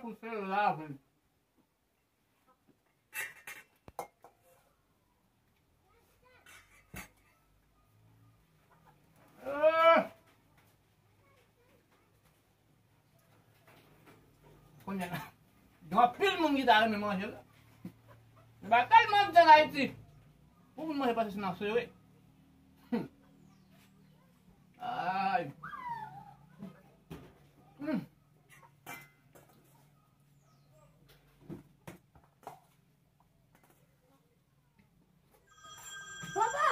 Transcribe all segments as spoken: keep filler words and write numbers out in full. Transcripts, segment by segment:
Pou fè lavi. Eh! Kounye a la, gen anpil moun ki ta renmen manje la. Men bagay tèlman ap di ann Ayiti, pou moun manje panse se nan sere. Hmm. Ay. Hmm. Papa!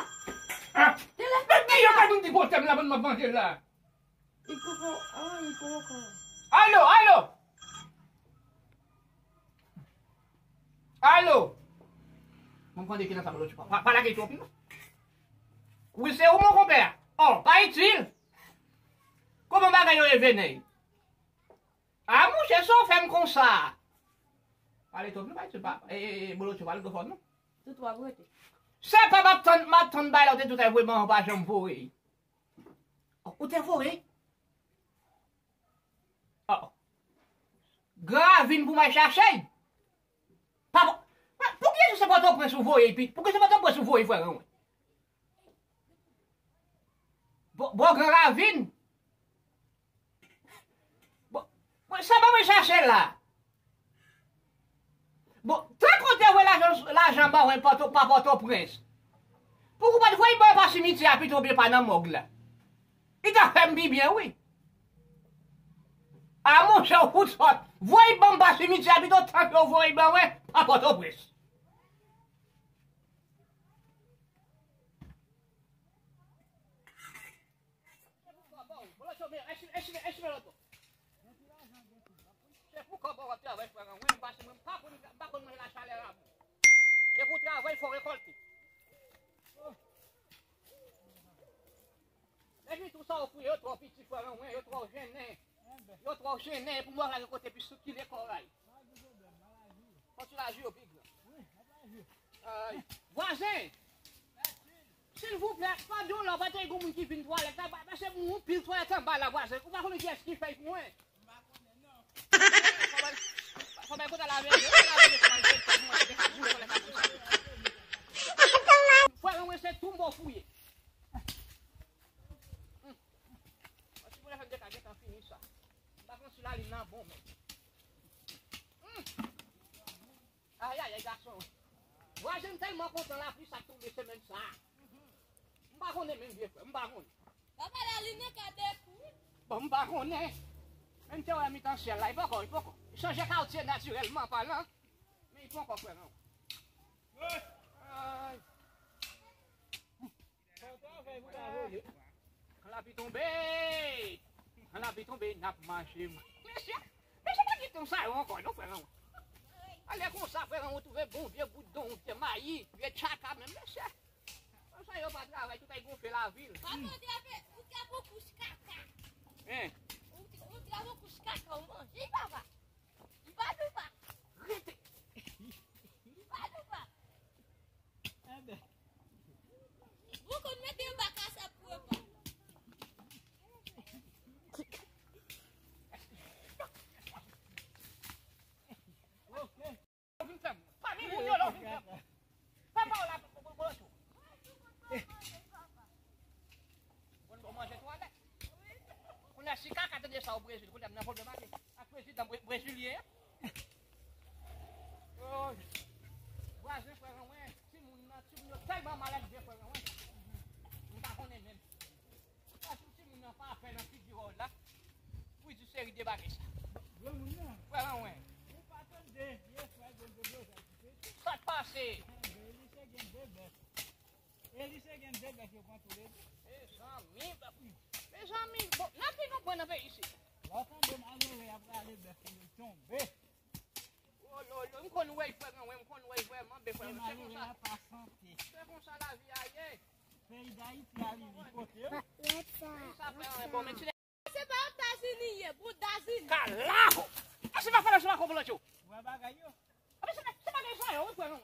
Ah! Telefòn. Men ki yo ka vin di bon tèm la pou m ap manje la? Li poko, ah, li poko. Alo, alo! Alo! Mwen konn de ki nan sa bolo chupa. Pa, pa lage twòp non. Wi, se ou mon konpè a. Oh, pa itil. Kòman bagay yo ye, Venèy? Ah, monchè, sa w fè m konsa? Pale twòp non, pa itil, pa, e, e, e, bolo chupa, al gwo fò non. Tout w ap rete. Se pa m ap tann, m ap tann bay la, ou te tout avoye ban, ou pa janm voye. Ou te voye? Oh. Gran ravin pou m al chache. Pa, pa, pou ki rezon se Pòtoprens ou voye, epi? Pou ki se Pòtoprens ou voye, frè mwen? Bò, bò Gran Ravin? Bon, bon, sa ban mwen chache la. Bon, tank ou te voye lajan, lajan ban mwen pa Pòtoprens. Pouki w pa t voye ban mwen pa simityè a pito, oubyen pa nan mòg la? Li ta fè m pi byen, wi. A monchè, ou fout sòt. Voye ban m pa simityè a pito, tank yo voye ban mwen pa Pòtoprens. Se pou kòbò, w. Bolo, men, echi, echi, echi, men lòt bò. Se pou kòbò w ap travay, frè an mwen, m pa, mwen, m pa konn, m pa konn manje lachalè a. Depi w travay, fò w rekòlte. Epi tou sa w fouye, yo twò piti, frè an mwen, yo twò jennen. Yo twò jennen, pou mwen al kote pi sikile kòray. Fò ti laji yo pi gran. Ay, vwazen! Silvouplè, pandan w la, pa te gen moun ki vin twalèt la, pa, pase moun yon pil twalèt anba la, vwazen. Ou pa konnen kiyès ki fèy pou mwen? Fò bay, fò bay kote lave, lave pou mwen, pou mwen, pou mwen, pou mwen. Frè mwen, se tou m fouye. Mwen, si mwen fè m te ka gentan fini sa. M pa konn si lalin nan bon, men. Hmm. Ayayay, gason. Vwazen, m tèlman kontan lapli sa k tonbe semèn sa a. M pa konnen menm, vye frè, m pa konnen. Papa, lalin nan ka dekouvri. Bon, m pa konnen. Men m te wè mitan syèl la, li poko, li poko. Li chanje katye natirèlman palan, men li poko, frè, non. Ay. Bon travay pou travay yo. Kan lapli tonbe, kan lapli tonbe, n ap mache. Mesye, mesye, pa gen tan sa yo ankò, non, frè an. Ale konsa, frè an, ou twouve bon vye boudon, vye mayi, vye tchaka, men mesye. Konsa yo pa travay, tout ay gonfle lavil. Papa, ou trape, ou trape yon kouch kaka. Hein? Ou, ou trape yon kouch kaka, ou manje, papa. Li pa nou pa. Rete. Li pa nou pa. Enben. Ou konn mete anba kasèt pou repa. Ok. Vin fè m. Pa vin moun yo lè w vin fè m. Papa w la pou, pou, pou, pou. Bon, bon, manje twalèt. Kounye a, si kaka tande sa o Brezil, kounye a m nan pwoblèm ak, ak prezidan bre-, brezilyen an. Oh, vwazen, frè an mwen, timoun nan, timoun yo tèlman malèdve, frè an mwen. M pa konnen menm. Sa sou timoun nan pa fè nan figi w la. Pou di seri de bagay sa. Granmoun nan. Frè an mwen. Ou pa tande vye frè Gogo Blozay ki te di. Sa k pase? Enben, li se gen de bèf. Elise gen de bèf yo pran tou le de. Mezanmi, mezanmi, bon, n ap viv yon pwen nan peyi isit. Lè w tande malere ap rale bèf yo, yo tonbe. Oh, lo, lo, m konn wè frè mwen, m konn wè vrèman, ben, frè mwen, se konsa. Malere a pa sante. Se konsa lavi a ye. Peyi Dayiti a rive kote yo. Peyi sa fè anyen bon, men ti Se pa Etazini ye, Bondazini. Kalaho! Èske pa fè lòt se pa konprann yo? Wè bagay yo. Epi se, se bagay sa yo, wi, frè mwen.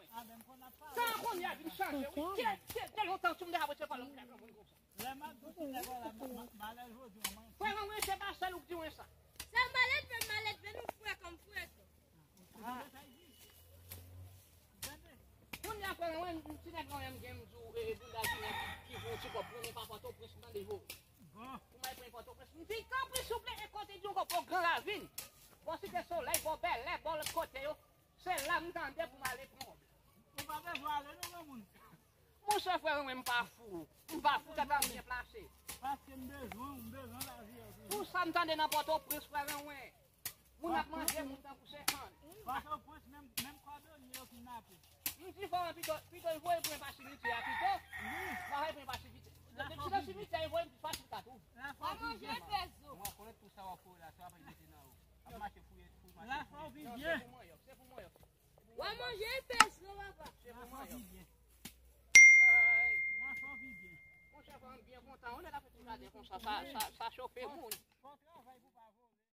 Tan kounye a vin chanje, wi. Te, te, te lontan, sou m deja vote pa lòt frè mwen konsa. Lè m ap di tout nèg la, ma, ma, malè jodi a, mwen. Frè mwen, se pa sèl ou k di mwen sa. Se malèdve, malèdve nou frè kòm frè. Kounye a frè mwen, ti nèg mwen menm gen m di w, e, bounda junior ki, ki voye ti kòb pou nou pa Pòtoprens, m tande voye. Pou m al pran Pòtoprens. M di, tanpri souple, e kote di yon kòb bò Gran Ravin, bò Site Solèy, bò Bèlè, bò lòt kote yo. Se la m tande pou m ale pran kòb la. Ou pa bezwen ale non, granmoun. Monchè frè mwen, m pa fou. M pa fou, tèt la byen plase. Paske m bezwen, m bezwen lavi a toujou. Pou sa m tande nan Pòtoprens, frè mwen. Moun ap manje moun tankou se kann. Pòtoprens, menm, menm kòdonye yo kidnape. M di fò pito, pito voye pou mwen pa simityè a pito. Wi. Fò voye pou mwen pa simityè. Depi nan simityè, voye pa sou kat ou. Wa manje pezo. Mwen konnen tout sa w ap fè la, sa w ap mete nan ou. Ap mache fouye, fouye mache. La fò w viv byen. Se pou mwen, se pou mwen. Wa manje pezo, papa. Se pou mwen. La fò w viv byen. Monchè, fò m byen kontan. On nèg ap fè ti jaden konsa, sa, sa, sa chofe moun. Bon travay pou pa